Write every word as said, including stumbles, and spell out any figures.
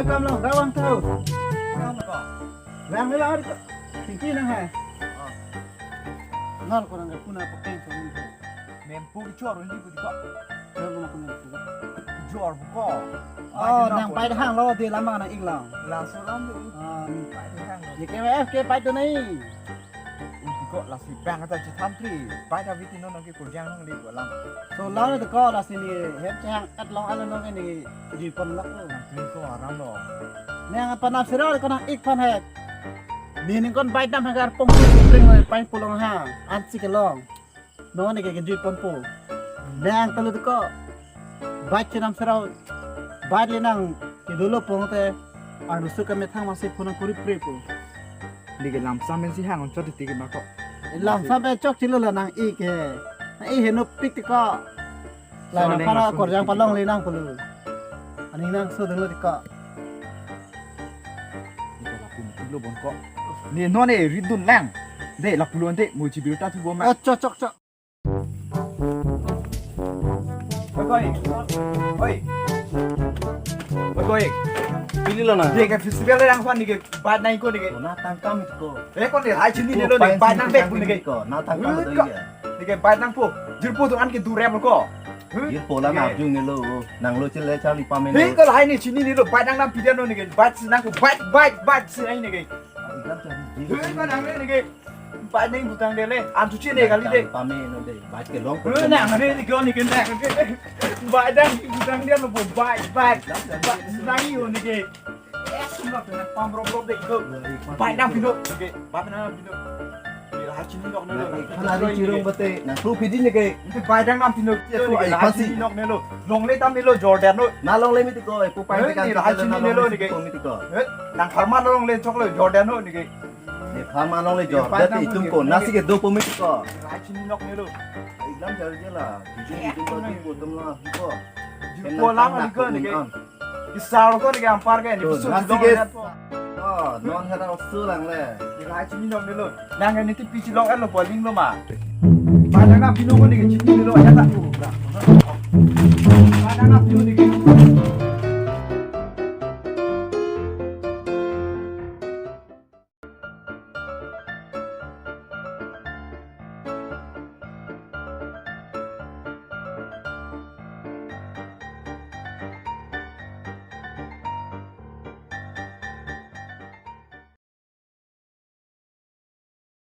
Kam long, rawang tahu. Kam ko. Lang lang ko. Tingki nang hai. Oh. Ngal ko nang puna pakai so. Mempu kejor undi ko diko. Kejor ko. Kejor ko. Oh, nang pai hang lo, di lama nang ik lang. Langsung ram tu. Ah, pai hang lo. Ni ke F ke pai tu nai. Undi ko lasi bang ata chethan pri. Pai ta witi non ke kurjang nang di ko lang. So lang tu ko lasi ni hep chang at long alo nong ni jui pon lak lo. Nang ko aram lo. Nang panam sira ko nang ik pan hep. Ni ning kon bai dam hagar pong pring pai pulang ha. Ansi ke long. Non ke kejui ponpo. Nang talu ko. Bai chenam serau. Bai le nang kedolo pong te. Arloso kemethang masi phone kuri prepo. Ni ke lamsam pensi hang on chot tiki ma ko. Lamsam pen chok chilo la nang ik he. Nang ik he no pik tiko. La so nang nang para langsung korjang tiki palong ko. Le nang pulu. Ani nang so dulu tiko. Ni ke lapu ni lo bon ko. Ni non ne ridun lang. De lapu lo ante mo jibil ta thu bom ma. Oh, chok chok chok. Oi, oi. Oi, oi. Pilih lo na. Dia ke festival yang fan ni ke bat naik ko ni ke. Na tangkam itu ko. Eh, kon ni hai chini ni lo ni bat nang bek ni ke. Ko na tangkam itu iya. Ni ke bat nang po. Jirpo tu an ke durem ko. Jirpo la na jung ni lo. Nang lo chile chali pamen. Hei, kalau hai ni chini ni lo bat nang nang pidan lo ni ke. Bat si nang ko bat bat bat si hai ni ke. Hei, kon nang ni ke. Bai nang butang de le, antu chini kali de. Pame no de, bai ke long. Eh, nang ne ni ko ni ke nang. Bai nang butang de lo bo bai, bai. Bai nang yo ni ke. Eh, sum lo na pam rop rop de ko. Bai nang pino. Oke, bai nang pino. Ni la chini nok ne lo. Kana di chirong bate, na tu pidi ni ke. Bai nang pino. Ya, tu ai pasi. Nok ne lo. Longle tam ne lo Jordan lo. Na longle mi ti ko, eh, pu pai. Eh, ni la chini ne lo ni ke. Ko mi ti ko. Eh, nang pharma longle chok lo Jordan lo ni ke. Ni pharma longle jor, jati itum ko, nasi ke dopo mi ko. Rai chini nok ne lo. Iklam jor je la. Itum ko, itum ko, itum la, ko. Itum ko lang ni ko ni ke. Isar ko ni ke ampar ke ni. Tuh, pusu nasi ke. Oh, non hera usu lang le. Rai chini nok ne lo. Nang ni ti pichi lok lo boiling lo ma. Pada na pinu ko ni ke chini ne lo ya ta. Pada na pinu ni